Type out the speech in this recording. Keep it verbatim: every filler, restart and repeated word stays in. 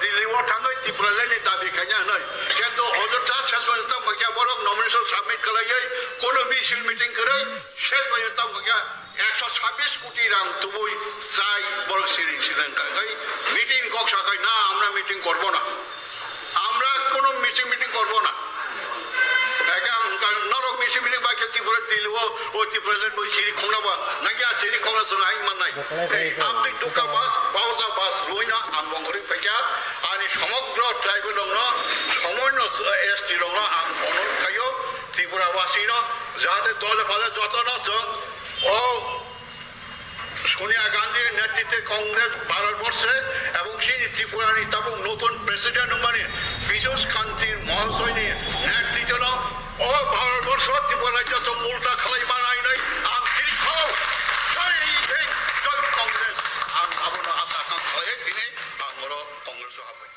Delhi o thangwi Tipraland ni dabi khaina hwnwi. Kintu Ojotha ses pojjonto tamo khe borok nomination submit khlaiwi kono misil meeting kwrwi ses pojjonto tamo khe ekso sabbish koti rang tubui chai borok siring siring khai meeting kok sakai na amra meeting korbo na. Amra kono meeting meeting korbo na. Eke ang ka-, norok meeting meeting ba khe Tripura Delhi o, o Tipraland bo siri khongna ba. Nagi a siri khongna song ai mannai. Ei, apni duka bas, bauta bas, ruina ang bongori pekya. Ani somogro tribal rongno, somoino S T rongno ang onor kayo. Tripura wasino, jahate dole phale jotono song, o Sonia Gandhir netritwe Congress Bharatborshe ebong chini Tripurani tabuk notun president wngmani Piyush Kanti Mahasoyni netritwno o Bharatborsho Tripura rajyo tong ulta khlai manai hinwi ang tini kho. Jai Hind, Jai Congress. Ang abono asa kang khlai tini ang oro Congress-o habai.